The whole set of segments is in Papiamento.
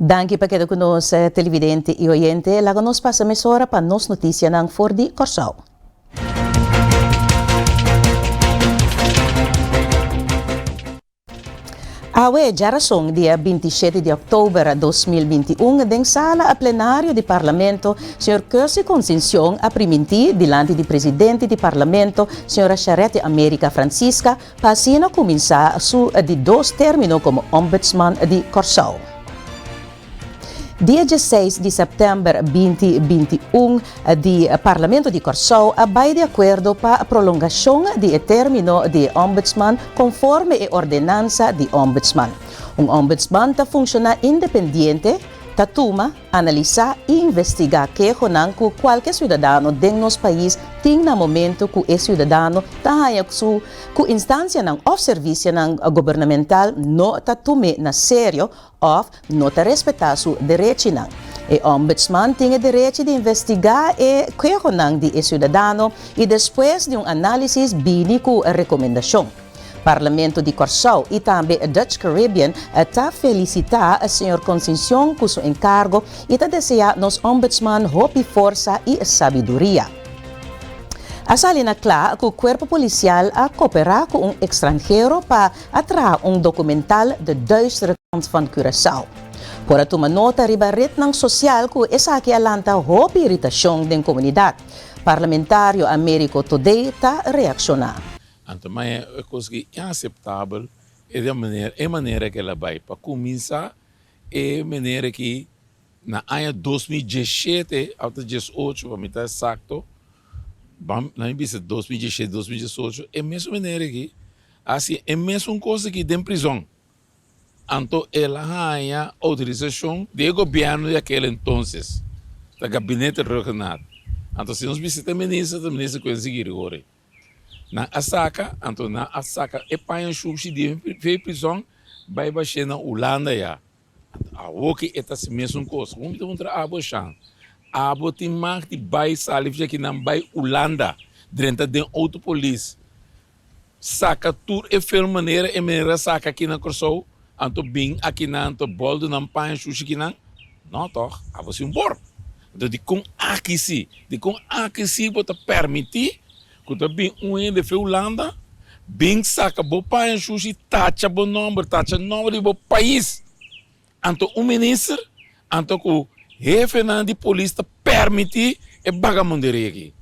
Danki pa keda ku nos, televidente i oyente. Laga nos pasa mesora pa nos notisianan for di Kòrsou. Awe djarason dia 27 di òktober 2021 den sala plenario di Parlamento señor Cursy Concincion a primintí dilanti di presidente di Parlamento señora Charetti America Francisca pa asina kuminsá su di dos término komo Ombudsman di Kòrsou. Dia dieseis di sèptèmber 2021 di Parlamento di Kòrsou a bai di akuerdo pa prolongashon di e término di e Ombudsman konforme e Ordenansa di Ombudsman. Un Ombudsman ta funshoná independiente, ta tuma, analisá i investigá kehonan ku kualke siudadano den nos pais tin na momento ku e siudadano ta haña su ku instansianan òf servisionan gubernamental no ta tum'é na serio òf no ta respetá su derechinan. E Ombudsman tin e derechi di investigá e kehonan di e siudadano i despues di un análisis bini ku rekomendashon. Parlamento di Kòrsou i tambe Dutch Caribbean ta felisitá señor Concincion ku su enkargo i ta deseá nos Ombudsman hopi forsa i sabiduria. A sali na kla ku Kuerpo Polisial a koperá ku un ekstranhero pa a traha un dokumental De Duistere Kant van Curaçao. Por a tuma nota riba retnan sosial ku esaki a lanta hopi iritashon den komunidat. Parlamentario Americo Todé ta reakshoná. Anto ma e kos ki inaseptabel e di manera e manera ku el a bai. Pa kuminsá e manera ki na aña 2017 òf ta 18 pa mi ta eksakto, ban mi bisa 2017, 2018 e mesun manera aki a hasi e mesun kos aki den prizòn. Anto el a haña outorisashon di e gobièrnu di akel entonces, ta Gabinete Rhuggenaath. Anto si nos bisita e minister ta minister Quincy Girigorie. Nan a saka, anto nan a saka e paña shushi di e prizòn bai bash'é na Hulanda ya. Anto awoki e ta hasi mesun kos. Kon mi ta puntra abo, Shan? Abo tin mag di bai sali for akinan bai Hulanda, drenta den outo polis, saka tur e film manera e manera a saka aki na Kòrsou, anto bin akinan, anto bòldu nan paña shushi kinan? No tòg, abo si un bor. Anto dikon aki si? Dikon aki si bo ta permití ku ta bin un hende fe Hulanda bin saka bo paña shushi, tacha bo nòmber, tacha nòmber di bo pais? Anto un minister, anto ku hefenan di polis ta permití e bagamunderia aki?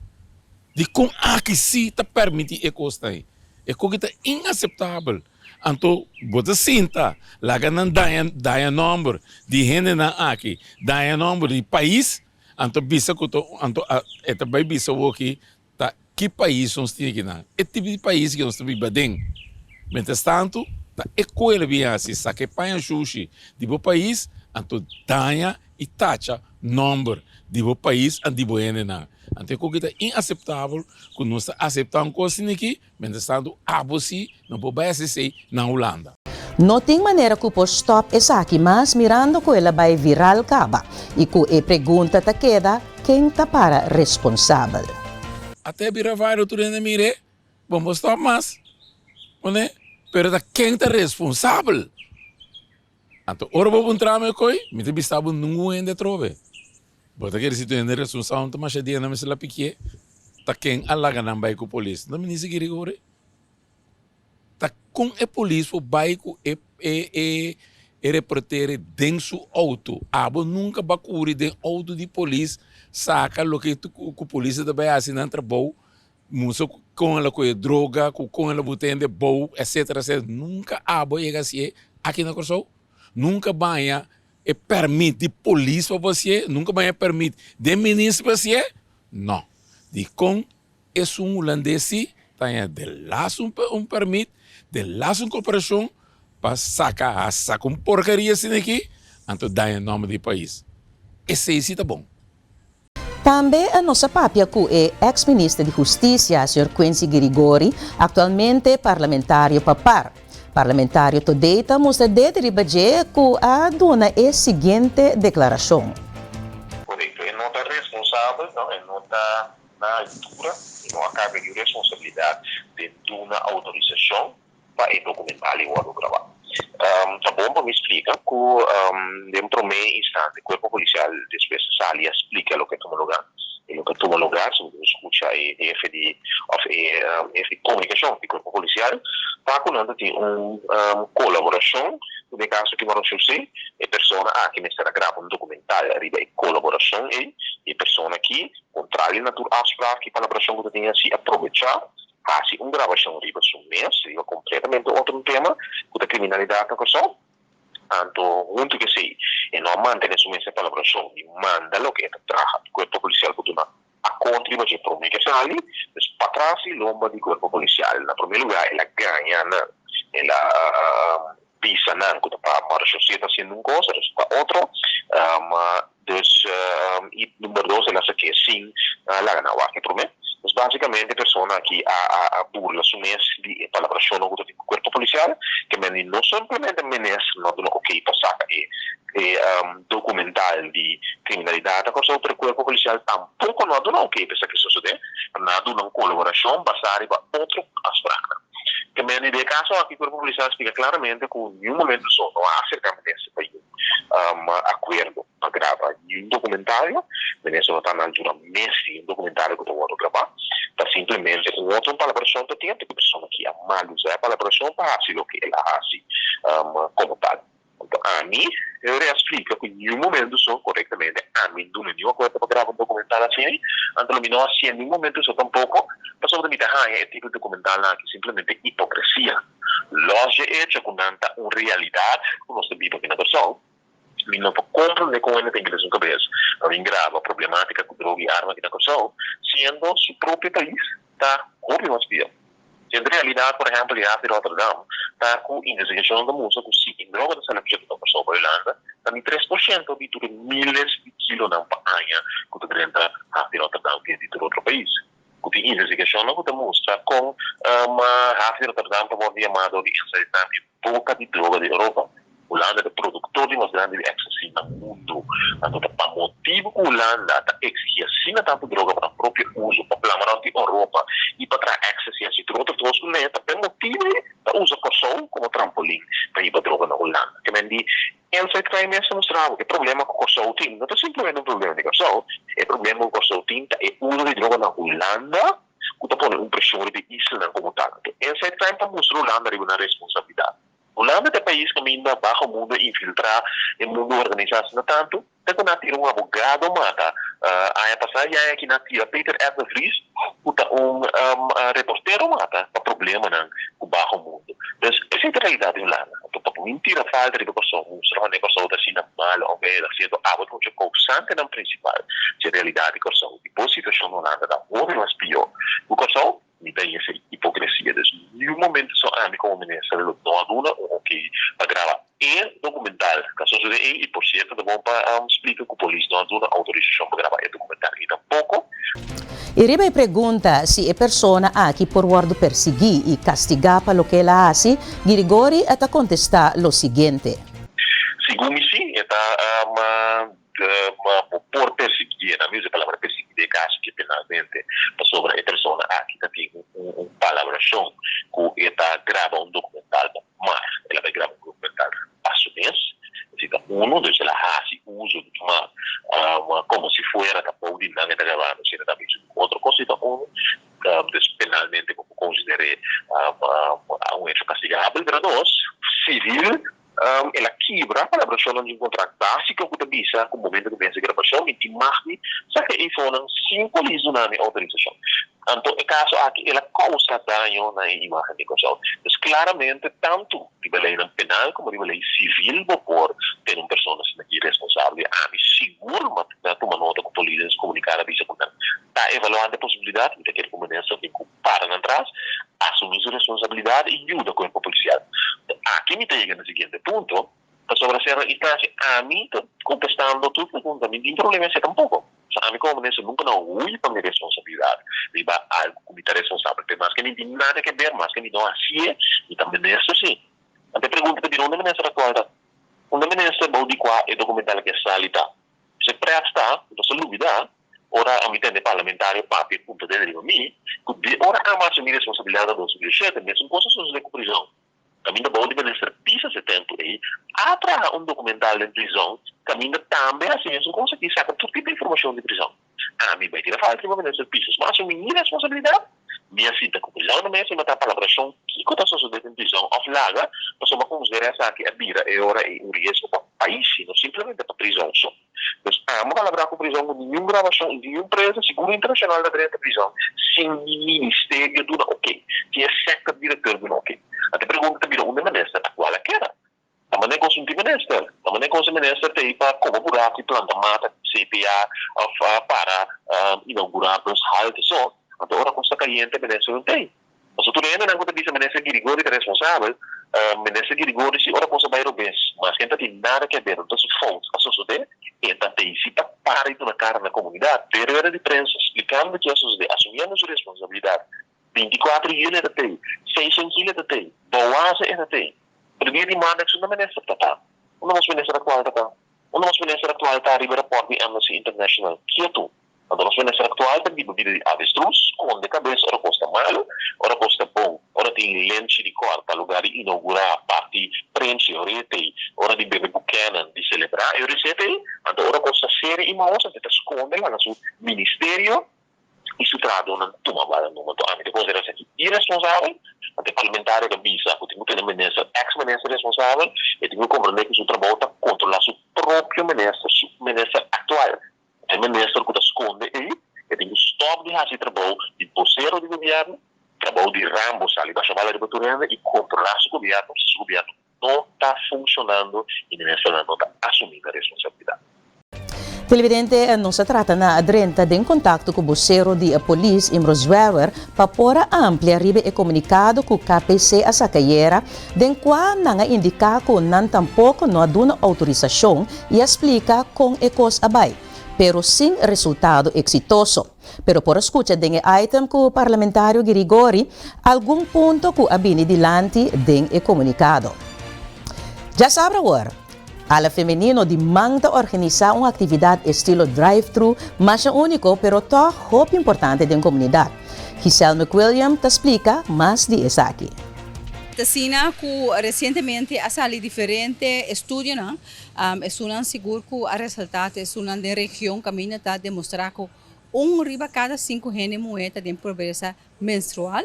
Dikon aki si ta permití e kosnan ei? E koki ta inaseptabel. Anto bo ta sinta laga nan daña daña nòmber di hendenan aki, daña nòmber di pais, anto bisa ku ta anto e ta bai bisa awoki ta ki pais nos tin akinan, e tipo di pais ku nos ta biba aden. Mientras tanto ta e koe lo bin hasi, saka e paña shushi di bo pais, anto daña i tacha nòmber di bo pais an di bo hendenan. Anto e koki ta inaseptabel ku nos ta aseptá un kos asina aki. Mientras tanto abo si no por bai haci esey na Hulanda. No tin manera cu por stop esaki mas mirando cu el a bay viral caba y cu e pregunta ta keda ken ta para responsabel. Ata e bira viral tur hende mire, bo no por stop mas, pone, pero ta ken ta responsabel? Anto ora bo puntra mi okoy, mi ta bisa bo nungun hende atrobe. Bo ta kere si tur hende responsabel, ta masha dia nan mester la pikié, ta ken a laga nan bai ku polis? No minister Girigorie. Ta kon e polis por bai ku e e e reportere den su outo? Abo nunka ba kuri den outo di polis saka loke ku polis ta bai hasi nan trabou, mustra kon el a kohe droga, ku kon el a buta hende bou, etcetera etcetera. Nunka abo yega hasié aki na Kòrsou. Nunka baña E permit di polis pa bo hasié? Nunka baña permit den minister pa hasié? No. Dikon esun hulandes si ta haña de las un un permit, de las un koperashon pa saka a saka un porkeria asina aki, anto daña nòmber di pais. Esei si ta bon. Tambe nos a papia cu e ex minister di Husticia, señor Quincy Girigorie, actualmente parlamentario pa par. Parlamentario Todey ta mustra dede riba dje cu a duna e siguiente declaracion. Correcto, e no ta responsabel, no, e no ta na altura y no a carga di responsabilidad den duna autorisacion pa e documental y wordo graba. Ta bon pa mi splika ku den promé instante kuerpo polisial despues a sali a splika loke a tuma lugá. E loke a tuma lugá, si bo skucha e hefe di òf e hefe di komunikashon di kuerpo polisial, ta ku nan ta tin un kolaborashon ku den e kaso aki Maron José, e persona aki mester a graba un dokumental riba e kolaborashon ei. E persona aki, kontrali na tur afspraak i palabrashon ku ta tin hasi, a probechá Hasi un grabashon riba su mes, riba kompletamente otro un tema, ku ta kriminalidat na Kòrsou. Anto huntu ku esei e no a mantené su mes e palabrashon di manda loke e ta traha di kuerpo polisial ku duna akort riba dje promé ke sali. Dus patras di lomba di kuerpo polisial na promé lugá el a gaña nan, el a bisa nan ku ta pa Marechaussee ta hasiendo un kos, resulta otro. Dus i number dos el a sak'é sin laga nan wak e promé. Dus básikamente e persona aki a a burla su mes di e palabrashonnan ku ta tin ku kuerpo polisial, ke men di no simplemente minister no a duna okey pa saka e e dokumental di kriminalidat na Kòrsou, pero kuerpo polisial tampoko no a duna okey pa esaki sosodé, pero nan a duna un kolaborashon basá riba otro afspraknan. Ke men di den e kaso aki kuerpo polisial a splika klaramente ku niun momento so no a aserká minister pa yu. Akuerdo pa graba niun dokumentario. Minister no ta na altura mes di un dokumentario ku ta wòrdu grabá. Ta simplemente un otro palabrashon ta tin anto ku persona ki a mal usa e palabrashon pa hasi loke el a hasi komo tal. Anto ami a splika ku niun momento so korektamente ami no duna niun akuerdo pa graba un dokumental asina, anto lo mi no hasié niun momento so tampoko pasobra mi ta haña e tipo di dokumentalnan aki simplemente hipokresia. Lòs dje echo ku nan ta un realidat ku nos ta biba aki na Kòrsou, mi no por komprendé kon hende ta ingresa un kabes pa bin graba problematika ku droga i arma aki na Kòrsou, siendo su propio pais ta hopi mas pió. Siendo realidat, por ehèmpel, di haf di Rotterdam ta ku investigashonnan ta mustra ku si tin droga ta sali afshèt na Kòrsou pa Hulanda, ta ni 3% di tur e miles di kilonan pa aña ku ta drenta haf di Rotterdam via di tur otro pais. Ku tin investigashonnan ku ta mustra kon haf di Rotterdam ta wòrdu yamá dor di insaidnan e boka di droga di Europa. Hulanda ta e produktor di mas grandi di ecstasy na mundu. Anto ta pa motibu ku Hulanda ta eksigí asina tantu droga pa nan propio uso, pa plama rònt di Europa i pa traha ecstasy hasi tur otro kos kuné, ta p'e motibu ei ta usa Kòrsou komo trampolin pa hiba droga na Hulanda. Ke men di Inside Crime mes ta mustra bo e problema ku Kòrsou tin no ta simplemente un problema di Kòrsou. E problema ku Kòrsou tin ta e uso di droga na Hulanda ku ta pone un preshon riba e islanan komo tal. Anto Inside Crime ta mustra Hulanda riba nan responsabilidat. Hulanda ta e pais kaminda baho mundu a infiltrá e mundu organisá asina tantu te ku nan a tira un abogado mata aña pasá i aña aki nan a tira Peter R. de Vries ku ta un reportero mata pa problemanan ku baho mundu. Dus esei ta realidat di Hulanda. Anto pa bo mintira falta riba Kòrsou, mustra manera Kòrsou ta asina malu òf e ta siendo abo ta mucha kousantenan prinsipal dje realidat di Kòrsou. Di bo situashon na Hulanda ta hopi mas pió ku Kòrsou. Mi ta hesei hipokresia. Dus niun momento so ami komo minister lo no a duna un okey pa graba e dokumental ta sosodé ei. I por sierto ta bon pa splika ku polis no a duna outorisashon pa graba e dokumental ei tampoko. I riba e pregunta si e persona aki por wòrdu persiguí i kastigá pa loke el a hasi, Girigori a ta kontestá lo siguiente. Segun mi sí, e ta bo por persiguié, nan mi usa e palabra persiguí den e kaso aki penalmente, pasobra e persona aki ta tin un palabrashon ku e ta graba un dokumental pa mar, el a bai graba un dokumental pa su mes, esei ta unu, dus el a hasi uso di tuma komo si fuera ta bou di nan e ta grabando, si e ta bisa un otro kos, esei ta unu, dus penalmente bo por konsider'é un hecho kastigabel, pero dos, sivil, el a kibra palabrashonnan di un kontrakt básiko ku ta bisa ku momento ku mi hasi grabashon mi tin mag di saka e infonan sin polis duna mi outorisashon. Anto e kaso aki el a kousa daño na e imágen di Kòrsou. Dus klaramente tantu riba leinan penal komo riba lei sivil bo por tene un persona asina aki responsabel. I ami sigur mi a tuma nota ku polis den su komunikado a bisa ku nan ta evaluando e posibilidat. Mi ta kere ku minister tin ku para nan tras, asumí su responsabilidat i yuda kuerpo polisial. Aki mi ta yega na siguiente punto. Pasobra sierto instancia ami ta contestando tur pregunta, mi tin problema esey tampoco. So ami como minister nunca no huy pa mi responsabilidad riba algo cu mi ta responsabel pe. Maske mi tin nada ke ber, maske mi no haci'e, mi ta minister si. Anto e pregunta ta bira unda minister actual ta? Unda minister bou di cua e documental aki a sali ta? Esey pret ta, mi no sa lubida, ora ami tende parlamentario papia punta dede riba mi, cu di ora ami a asumi responsabilidad na 2007, mesun cos a sucede cu prison. Kaminda bou di minister Pisas e tempu ei a traha un dokumental den prizòn kaminda tambe hasi mesun kos aki, saka tur tipo informashon di prizòn. Ami bai tira falta riba minister Pisas, ma asumí mi responsabilidat, mi a sinta ku prizòn na mesa i mi a traha palabrashon kiko ta sosodé den prizòn òf laga, pasobra konsiderá esaki a bira e ora ei un riesgo pa pais i no simplemente pa prizòn so. Pues amo palabrá ku prizòn ku ningun grabashon i ningun prensa sigur internashonal ta drenta prizòn sin ni ministerio duna oke, sin e sektor direktor duna oke. Anto e pregunta ta bira unda e minister aktual a keda? Ta manera kon sinti minister? Ta manera kon si minister ta ei pa koba buraku i planta mata ku CPA òf para inaugurá bus halte so? Anto ora kos ta kayente minister no ta ei. Pasobra tur e hendenan ku ta bisa minister Girigori ta responsabel, minister Girigori si ora kos a bai robes, maske e ta tin nada ke haber, no ta su fout a sosodé, e ta tei si ta para i duna kara na komunidat, den rueda di prensa, splikando ke a sosodé, asumiendo su responsabilidat. 24 juli e ta tei, 6 juli e ta tei, Bouaze e ta tei. Pero dia di maandag unda minister ta ta? Unda nos minister aktual ta ta? Unda nos minister aktual ta riba e raport di Amnesty International? Ketu. Anto nos minister aktual ta biba bida di avestruz, skonde kabes ora kos ta malu, ora kos ta bon, ora tin lenchi di kòrta, lugá di inougurá, parti prenchi, ora e t'ei, ora di bebe bukènan, di selebrá, e ora esei t'ei. Anto ora kos ta seri i mahos, anto e ta skonde laga su ministerio i su trahadónan tuma bala numa. Anto ami ta konsiderá esaki iresponsabel. Anto e parlamentario ta bisa ku tin ku tene minister, eks minister responsabel, e tin ku komprendé ku su trabou ta kontrolá su propio minister, su minister aktual. E minister ku ta skonde ei, e tin ku stòp di hasi trabou di bosero di gobièrnu, trabou di Rambo sali basha bala riba tur hende i kontrolá su gobièrnu si su gobièrnu no ta funshonando i ministernan no ta asumí nan responsabilidat. Televidente, nos a trata na drenta den kontakto ku bosero di e polis, Imro Zwerwer, pa por a amplia riba e komunikado ku KPC a saka ayera, den kua nan a indiká ku nan tampoko no a duna outorisashon i a splika kon e kos a bai, pero sin resultado eksitoso. Pero por a skucha den e item ku parlamentario Girigori algun punto ku a bini dilanti den e komunikado. Djasabra awor, Ala Femenino di man ta organisá un aktividat estilo drive-thru masha úniko pero tòg hopi importante den komunidat. Giselle McWilliam ta splika mas di esaki. Ta asina ku resientemente a sali diferente estudionan, esunnan sigur ku a resaltá ta esunnan den region kaminda ta demostrá ku un riba kada sinku hende muhé ta den pobresa menstrual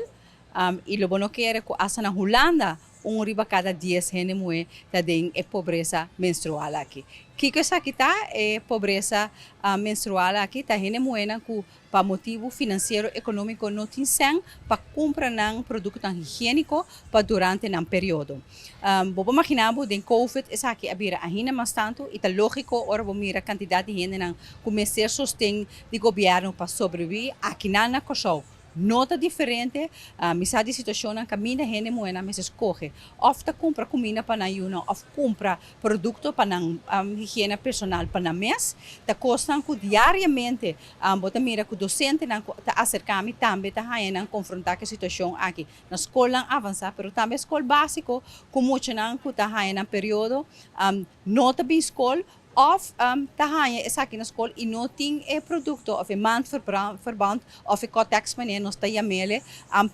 i lo bo no kere ku asta na Hulanda un riba kada dies hende muhé ta den e pobresa menstrual aki. Kiko esaki ta? E pobresa menstrual aki ta hende muhénan ku Pa motibu finansiero ekonómiko no tin sèn pa kumpra nan produktonan higiéniko pa durante nan periodo. Bo por maginá bo den covid esaki a bira ainda mas tantu i ta lógiko ora bo mira kantidat di hendenan ku mester sosten di gobièrnu pa sobreviví akinan na Kòrsou. No ta diferente, mi sa di situashonnan kaminda hende muhénan mester skohe òf ta kumpra kuminda pa nan yunan òf kumpra produkto pa nan higiena personal pa nan mes. Ta kosnan ku diariamente Bo ta mira ku dosentenan ku ta aserká mi tambe ta haña nan konfrontá ku e situashon aki na skolnan avansá, pero tambe skol básiko ku muchanan ku ta haña nan periodo no ta bin skol òf ta haña esaki na skol i no tin e produkto òf e maandverband òf e kòtèks manera nos ta yam'ele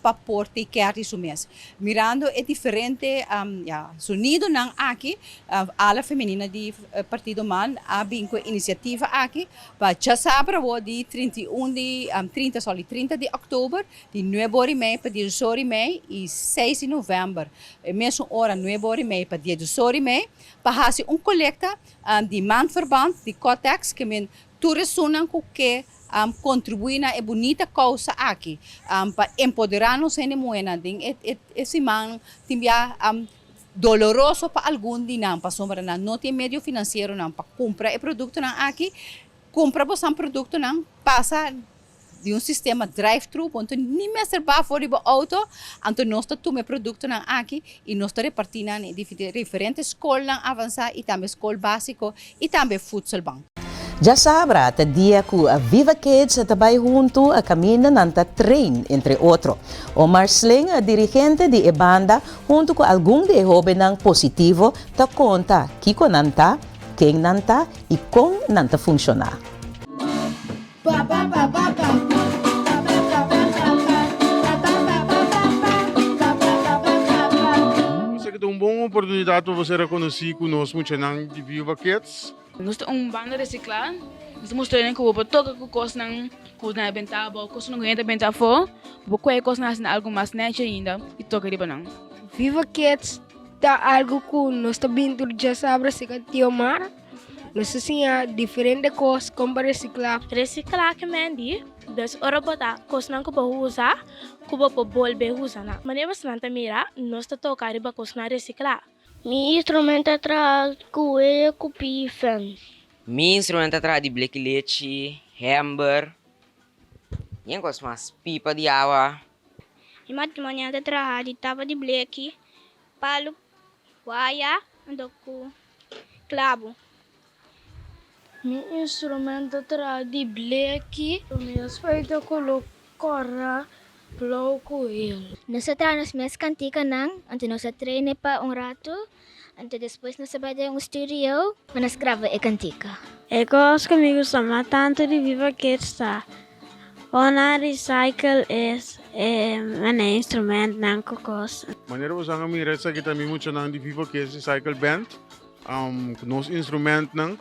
pa por take care di su mes. Mirando e diferente ya sonidonan aki, ala femenina di Partido man a bin ku e inisiativa aki Pa djasabra awor di 31 di 30 sòli 30 di òktober di nuebe ora i mei pa diesdos ora i mei i seis di novèmber e mesun ora nuebe ora i mei pa diesdos ora i mei pa hasi un kolekta di maandverband di Kotex ke men tur esunnan ku ke kontribuí na e bunita kousa aki pa empoderá nos hende muhénan den e siman tin bia Doloroso pa algun di nan pasobra nan no tin medio finansieronan pa kumpra e produktonan aki. Kumpra bosan produktonan pasa di un sistema drive-thru, bo no ta ni mester baha for di bo outo, anto nos ta tuma e produktonan aki i nos ta repartí nan na diferente skolnan avansá i tambe skol básiko i tambe voedselbank. Djasabra ta dia ku Viva Kids ta bai huntu kaminda nan ta train entre otro. Omar Sling, dirigente di e banda, huntu ku algun di e hóbennan positivo ta konta kiko nan ta, ken nan ta i kon nan ta funshoná. Esaki ta un. oportunidat pa bo ser rekonosí ku nos muchanan di Viva Kids. Nos ta un banda resiklá, nos ta mustra hende ku bo por toka ku kosnan ku nan a benta abou, kosnan ku hende a benta afó, bo por kohe kosnan hasi algu mas nèchi ainda i toka riba nan. Viva Kids ta algu ku nos ta bin tur djasabra serka Tio Mar. Nos ta siña diferente kos kon pa resiklá. Resiklá ke men di, dus ora bo ta kosnan ku bo usa ku bo por bolbe usa nan. Manera bosonan ta mira, nos ta toka riba kosnan resiklá. Mi instrument ta traha ku wea ku pi i fen. Mi instrument ta traha di bleki lechi, hember, i en kos mas, pipa di awa. Mi matrimonio ta traha di tapa di bleki, palu, waya, anto ku klabu. Mi instrument ta traha di bleki. Mi a spuita kolo kòrá, blou ku hel. Nos a traha nos mes kantikanan, anto nos a train'e pa un ratu, anto despues nos a bai den un studio pa nos graba e kantika. E kos ku mi gusta mas tantu di Viva Kids ta kon nan recycle e manera instrumentnan ku kos. Manera boso a mira esaki ta mi muchanan di Viva Kids Recycle Band. Ku nos instrumentnan.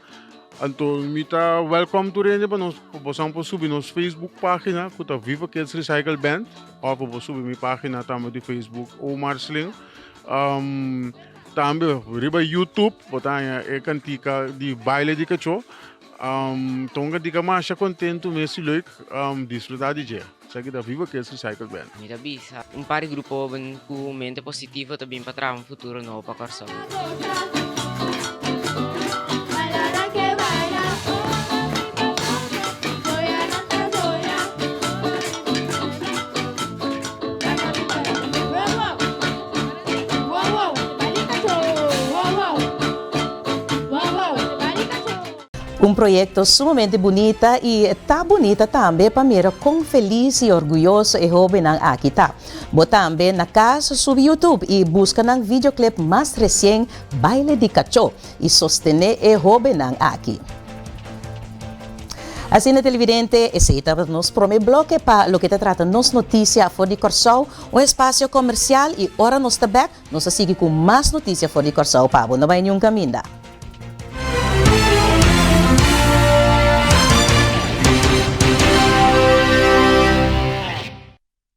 Anto mi ta welcome tur hende pa nos pa bosan por subi nos Facebook pagina ku ta Viva Kids Recycle Band òf pa bo subi mi pagina tambe di Facebook Omar Sling. Tambe riba YouTube bo ta haña e kantika di baile di kachó. Ta un kantika masha kontentu mes i leuk disfrutá di dje. Esaki ta Viva Kids Recycle Band. Mi ta bisa un par di grupo hoben ku mente positivo ta bin pa traha un futuro nobo pa Kòrsou. Un proyecto sumamente bunita y ta bunita tambe pa mira con feliz y orguyoso e hobennan aki ta. Bo tambe na cas subi YouTube y busca nan videoclip mas recien Baile di Cachó y sostene e hobennan aki. Asina televidente, esey tabata nos prome bloke pa loke ta trata nos noticia for di Corsou, un espacio comercial y ora nos ta bek nos ta sigui cu mas noticia for di Corsou pa bo no bay niun caminda.